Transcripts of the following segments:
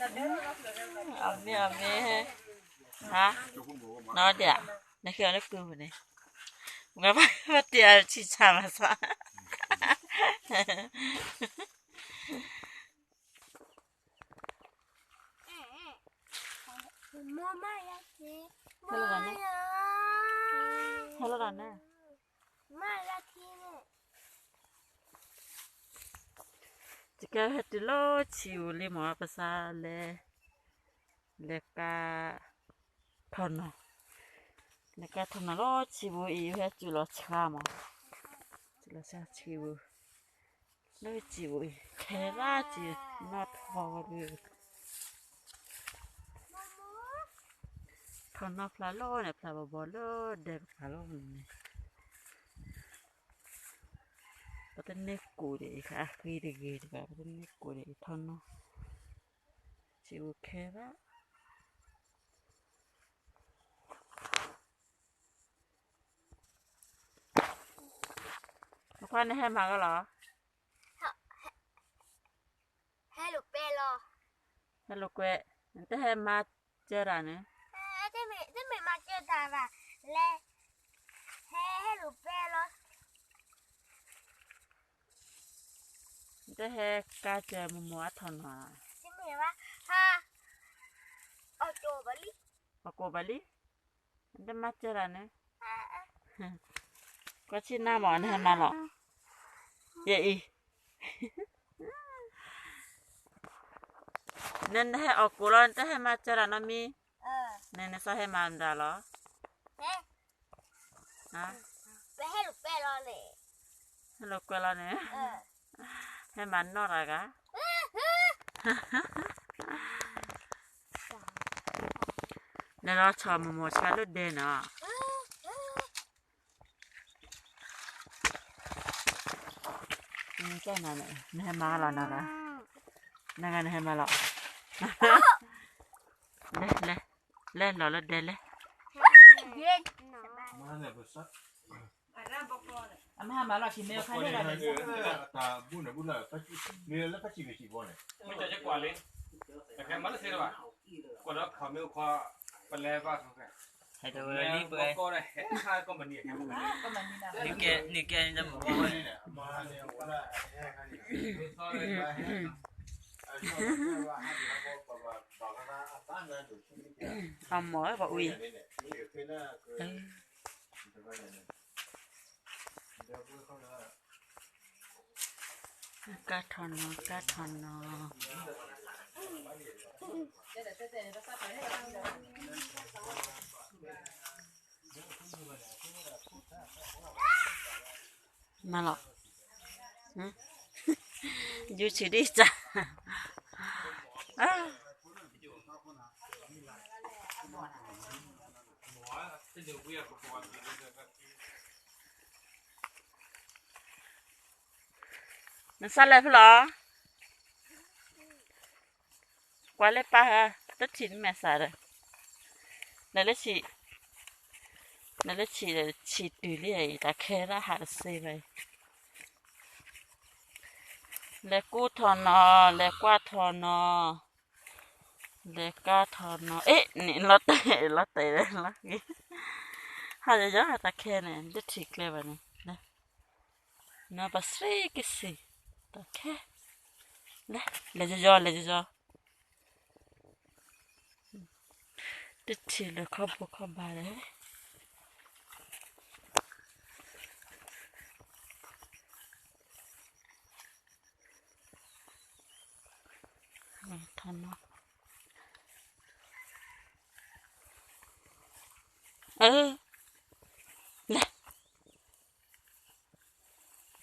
အမ့ၢ်အမ့ၢ်, ဟါ, နီၢ်ဒၣ်, နဃ့အီၤလၢကုၢ်ပူၤန့ၣ်, ငါဘၣ်တ့ၢ်အဆံၣ်ဆါမးစၢ်, ဟဲလီၤဒီးန့ၣ်, ယကဟဲတုၤလၢဆံးပူၤလံမး ပစးလဲၤ, လဲၤကါထီၣ်နီၤ, လဲၤကါထီၣ်နီၤလၢဆံးပူၤအံၤ ဟဲစူၤလီၤဆှါမး, စူၤလီၤဆှါဆံးပူၤ, လၢဆံးပူၤအံၤ ခဲဘၣ်စ့ၢ်နီၣ်ထီၣ်ဝဲဒၣ် ထီၣ်နီၣ်ဖျါလီၤန့ၣ် ဖျါဘီဘီလၢဒဲကပၤလီၤန့ၣ်, ပတန့ၢ်ကိးဒံးအံၤ အဃံတဂ့ၤတဘၣ် ပတန့ၢ်ကိးဒံးအံၤထီၣ်နီၣ်, စံးအိၣ်ခဲဘၣ်, နခွါနဟဲမၤကလီၤ ဟဲလိာ်ကွဲ, နတဟဲမၤစၢၤတၢ်န့ၣ်, နတဟဲကါစၢၤမိၢ်မိၢ်အထီၣ်နီၤ, အကိာ်ဘၣ်လံ, နတမၤစၢၤတၢ်န့ၣ်, ကွၢ်ဆ့ၣ်နါမး နဟဲမၤလီၤ, ယအံၤ နဟဲအီၣ်ကိၣ်လီၤ နတဟဲမၤစၢၤတၢ်နီတမံၤ, နနစီဟဲမၤမတၤလီၤ, ဟဲလိာ်ကွဲလီၤန့ၣ်, ဟဲမၤနီၢ်တၢ်ဂၤ, နလီၤဆီၣ်မိၢ်မိၢ်ဆှါလၢဒဲနီၤ နဟဲမၤလီၤနဂၤ, နဂၤနဟဲမၤလီၤ, လဲၤ, လဲၤ, လဲၤလီၤလၢဒဲလဲၣ်, အမဟါမၤလီၤ ကမ့ၢ်အခါန့ၣ်လီၤန့ၣ်, ဟဲတဝဲလံပှဲၤ, နကဲနကဲနမၤ, အမၤဝဲပှၤအံၤ, ကါထီၣ်နီၤ ကါထီၣ်နီၤ, မၤလီၤ, ယူၤဆံးဒံးစၢ်, နစးလဲၤဖဲလဲၣ်, ကွၢ်လၢပၢ်ဟဲ, တထံၣ်နမဲာ်သၣ်ဒီး, နလၢဆံး, နလၢဆံးဒီး ဆံးတုၤလံအံၤ တၢ်ခဲဒၣ်ဟးတစ့ဘၣ်အံၤ, လဲၤကူထီၣ်နီၤ လဲၤကွၢ်ထီၣ်နီၤ, လဲၤကါထီၣ်နီၤ, အ့ၣ် န့ၣ်လီၤတဲာ်လီၤတဲာ်လီၤ, ဟးယယီတၢ်ခဲန့ၣ် တထံၣ်ကျဲဘၣ်န့ၣ်, နပစံးကစံး, တၢ်ခဲ, လဲၤ, လဲၤယယီ လဲၤယယီ တထံၣ်လၢခီဘိခီဘၣ်လဲၣ်, ထီၣ်နီၤ, အၢ, လဲၤ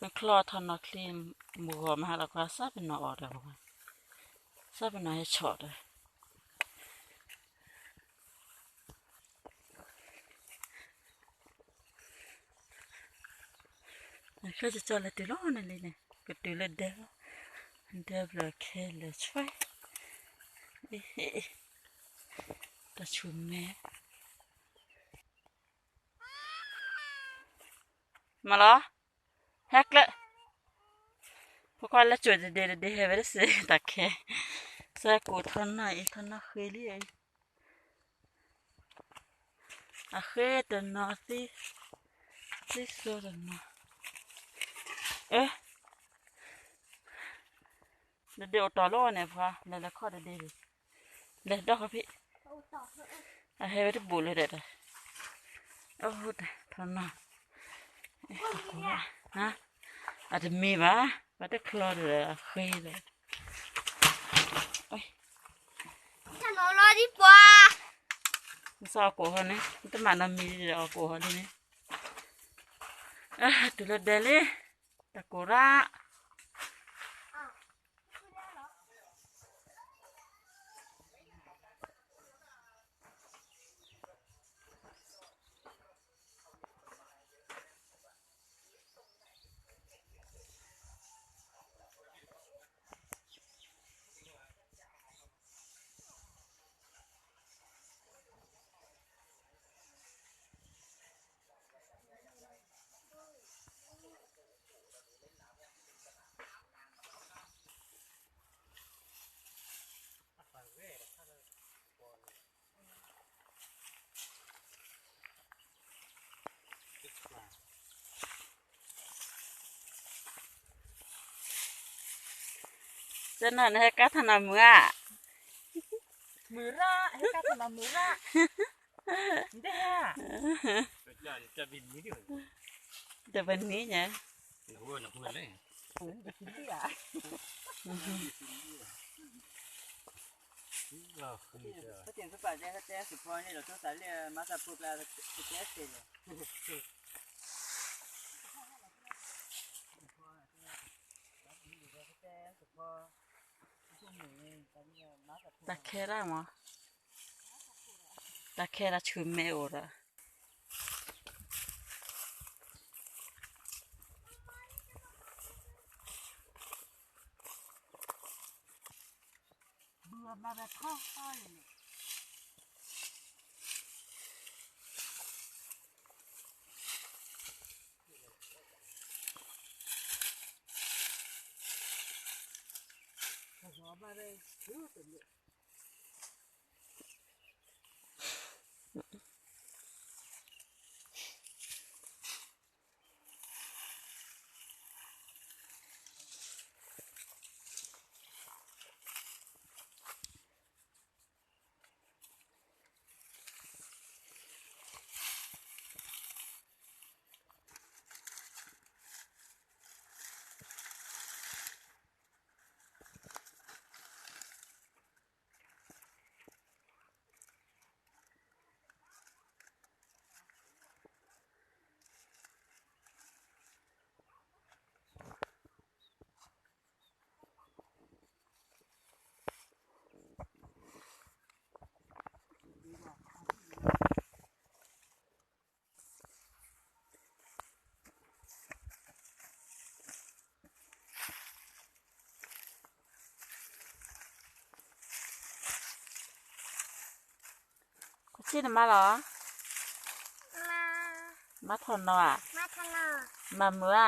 နချီထီၣ်နီၣ်ချံ, မုၢ်ဂီၤမဟါလီၤကွၢ် စးပနီၣ်အီၣ်ဒီး, စးပနီၣ်ဟဲဆီၣ်ဒီး, နချီကၠီလၢတုၤလီၤန့ၣ်လံန့ၣ် ကတုၤလၢဒဲ, ဒဲဘျီခဲလၢာ်ဆွဲ, တၢ်ဆူၣ်မဲ မၤလီၤ, ဟဲကျဲ, ဖိခွါလၢကၠိတဒ့တဒ့ဟဲဝဲတစ့ၢ် တၢ်ခဲ, စဲကိးထီၣ်နီၢ်အံၤ ထီၣ်နီၢ်ဃ့လံအံၤ, အဃ့တနီၤသံ, သံစိတနီၤ, အၢ တဒ့အိၣ်တီၢ်လၢအီၤန့ၣ် ပှၤလဲၤလဲၤခီၣ်တဒ့, လဲၤဒီးဃီဖံ, အဟဲဝဲတဘူးလၢၤဒီး, အိၣ်တထီၣ်နီၢ်, အတမ့ၢ်ဘၣ်, ပှၤတချီဒီးအဃ့ဒီး, မ့ၢ်စ့ၢ်အီၣ်ကိၣ်ဟီန့ၣ် တမၤနီတမံၤဒီးအီၣ်ကိၣ်ဟီဒ်န့ၣ်, တုၤလၢဒဲလံ, တၢ်ကိၢ်ရၣ် စဲနၤနဟဲကါထီၣ်နၤမုာ်ဧါ, မုာ်ရၣ်, ဟဲကါထီၣ်နၤမုာ်ရၣ်, နတဟဲဧါ, တပနံၤညါ, ပတံၤစပာ်တဲတဲစဖီန့ၣ်ဒီး တိစးလၢမၤသးဖိကျါ ကတဲစ့လီၤ, တၢ်ခဲဒၣ်မး, တၢ်ခဲဒၣ်ဆူမဲအိၣ်ဒီး ဆ့ၣ်နမါလီၤ, မါထီၣ်နီၤဧါ, မၤမုာ်ဧါ,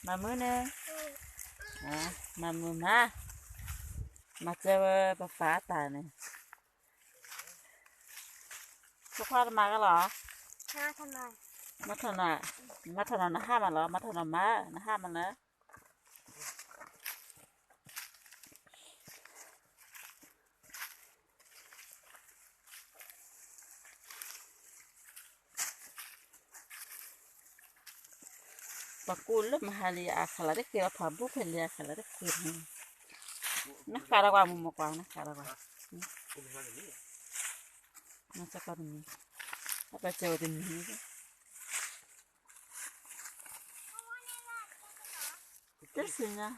မၤမုာ်န့ၣ်, မၤမုာ်မး, မၤစၢၤဝဲပပၢ်အတၢ်န့ၣ် ဖိခွါတမၤကလီၤ, မၤထီၣ်နီၤ, မၤထီၣ်နီၤနဟါမးလီၤ, မၤထီၣ်နီၤမး, နဟါမးလၢ ပှၤကူၣ်လၢမဟါလံ အခးလၢတဃ့ဘၣ် ဖးဘူးဖဲလံ အခးလၢတဃ့ဘၣ်, နဃးဒီးကွၢ်မုၢ်မကွၢ် နဃးဒီးကွၢ်, နစကွၢ်တမံၤ, အပစၢၤဝဲတမံၤ, တစံးညါ,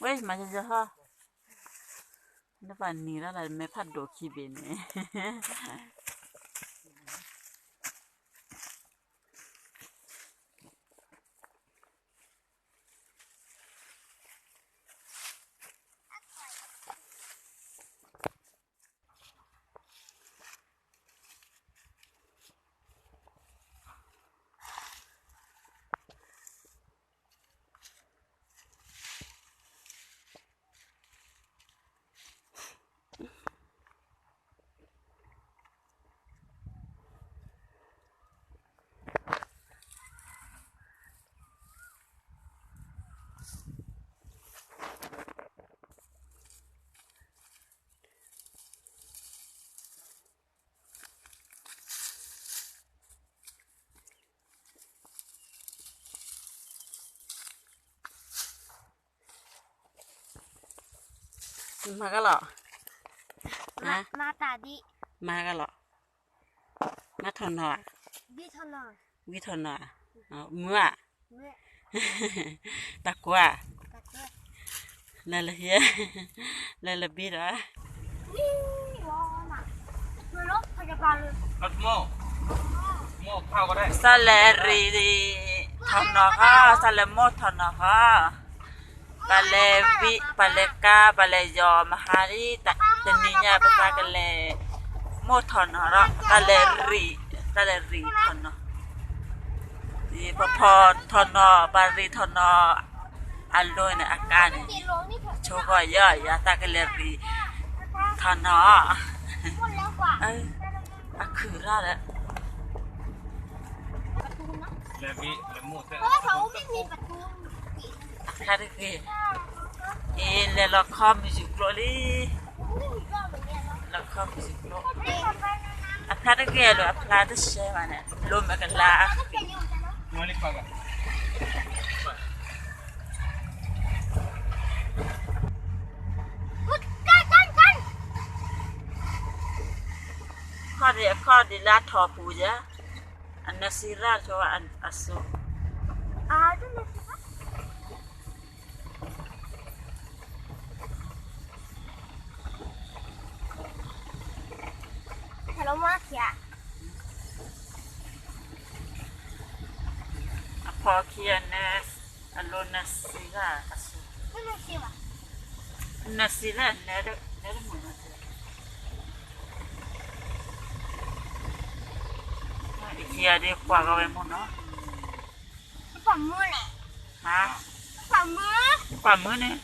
ဝဲမၤယီယီဟီ, နပှၤနံၤလၢ်လၢ် မဲာ်ဖးဒိၣ်ခံဘ့ၣ်န့ၣ် မၤကလီၤ, မၤကလီၤ, မၤထီၣ်နီၤ, ဝံထီၣ်နီၤ, မုၢ်ဧါ, တၢ်ကိးဧါ, လဲၤလၢဟံၣ်, လဲၤလၢဘ့ၣ်ဒီး စးလဲၤရံၣ်ထီၣ်နီၤဃီ, စးလဲၤမိၢ်ထီၣ်နီၤဃီ, ပှၤလဲၤဝံ, ပှၤလဲၤကါ, ပှၤလဲၤယီၤ မဟါလံ, တနံၤညါပသးကလဲၤမိၢ်ထီၣ်နီၤဒီး တၢ်လဲၤရံၣ်, တၢ်လဲၤရံၣ်ထီၣ်နီၤ, ပဖီၣ်ထီၣ်နီၤ, ပှၤရံၣ်ထီၣ်နီၤ, အလိန့ၣ်အကါန့ၣ်, ဆိကီၢ်ယီၤယၤ တၢ်ကလဲၤရံၣ်ထီၣ်နီၤ, အခုၣ်ရၣ်ဒီး အဖျါတဂ့ၤ, အ့ၣ်လဲၤလီၤခီမုၢ်ယူၤကျိလံ, လီၤခီမုၢ်ယူၤကျိ, အဖျါတဂ့ၤလိာ် အဖျါတရှဲဘၣ်န့ၣ် လိၣ်မဲာ်ကလါအဃံ ခီၣ်ဒံးအခီၣ်ဒံးလၢအထီၣ်ပူၤယဲ, အနၢၤစံရၣ်ဆိအစိ အဖီခံဂၤန့ၣ် အလိၣ်နၢၤစံရၣ်အစိ, နၢၤစံရၣ်န့ၣ်, ခံဂၤဒ်ကွၢ်ကဝဲမ့ၢ်နီၤ, ကွၢ်မုၢ်န့ၣ်,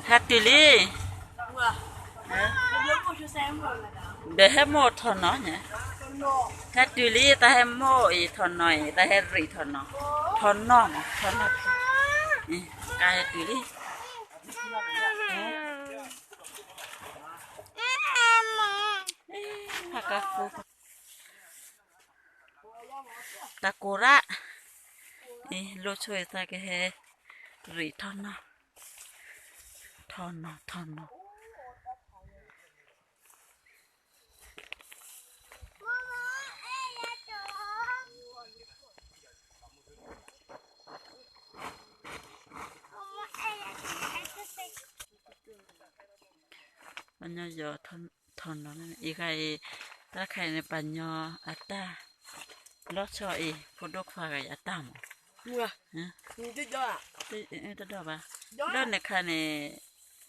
ဟဲတုၤလံ, ဒီးဟဲမိၢ်ထီၣ်နီၤန့ၣ်, ဟဲတုၤလံ တၢ်ဟဲမိၢ်အံၤထီၣ်နီၤအံၤ တၢ်ဟဲရံၣ်ထီၣ်နီၤ, ထီၣ်နီၤမး ထီၣ်နီၤ, ကါဟဲတုၤလံ, ဖးကါဃိ တၢ်ကိးရၣ်, အ့ၣ် လိၣ်ဆိအံၤသးကဟဲရံၣ်ထီၣ်နီၤ, ထီၣ်နီၤ ထီၣ်နီၤ, ပှၤညီယီၤထီၣ်နီၤန့ၣ် အံၤခါအံၤ, တၢ်တခါအံၤန့ၣ် ပှၤညီအတၢ်, လီၤဆီအံၤ ဖိဒိၣ်ခွါဂၤအံၤအတၢ်မး, တဒီၣ်ဘၣ်, လၢန့ၣ်ခါန့ၣ်,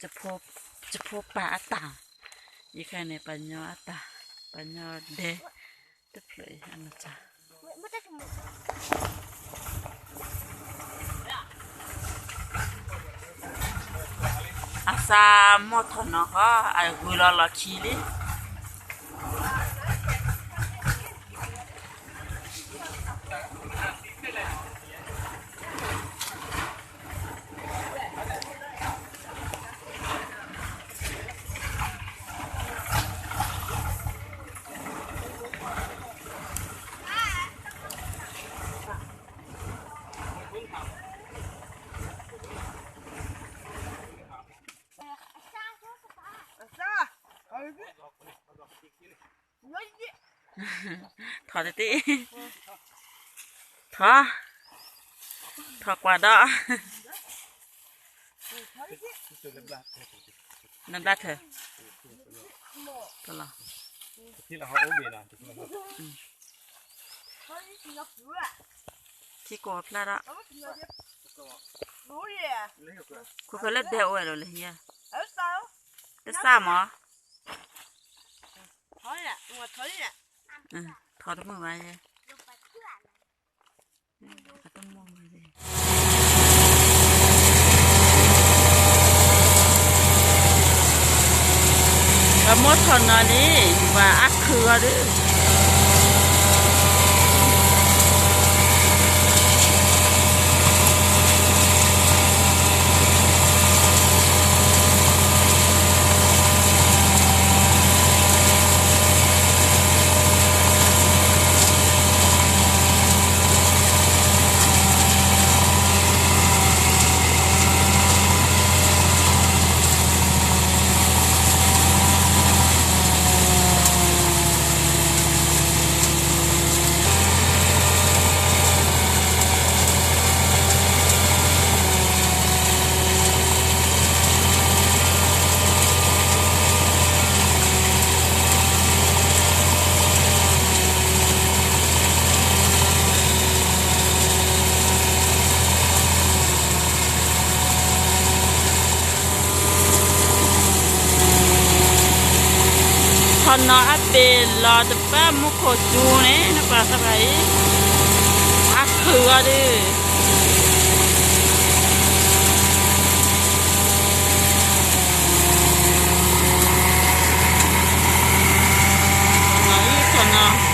ယဖိပၢ်အတၢ်, အံၤခါန့ၣ် ပှၤညီအတၢ်, ပှၤညီဒဲ, တဖျၢၣ်အံၤအနီၢ်စၢ် အစၢ်မိၢ်ထီၣ်နီၤဃီ အဂုၤလီၤလီၢ်ခံလံ. ထီၣ်တထံၣ်, ထီၣ်, ထီၣ်ကွၢ်ဒီး, နဘျါထၢၣ်, တလီၤ, ထံကိးဖျါဒီး, ခိၣ်ဖဲလၢဒဲအိၣ်ဝဲဒီးလၢဟံၣ်ဧါ, တစၢ်မး, ထီၣ်တမုာ်ဘၣ်ယဲ. ပှၤမိၢ်ထီၣ်နီၤလံ, ပှၤအါခုၣ်ဂီၤဒုး ထီၣ်နီၤအဘ့ၣ်လီၤတဘၣ်မူခိၣ်စူၤန့ၣ် နကွၢ်သးဘၣ်အံၤ, အါခုၣ်ဂီၤဒုး ထီၣ်နီၤ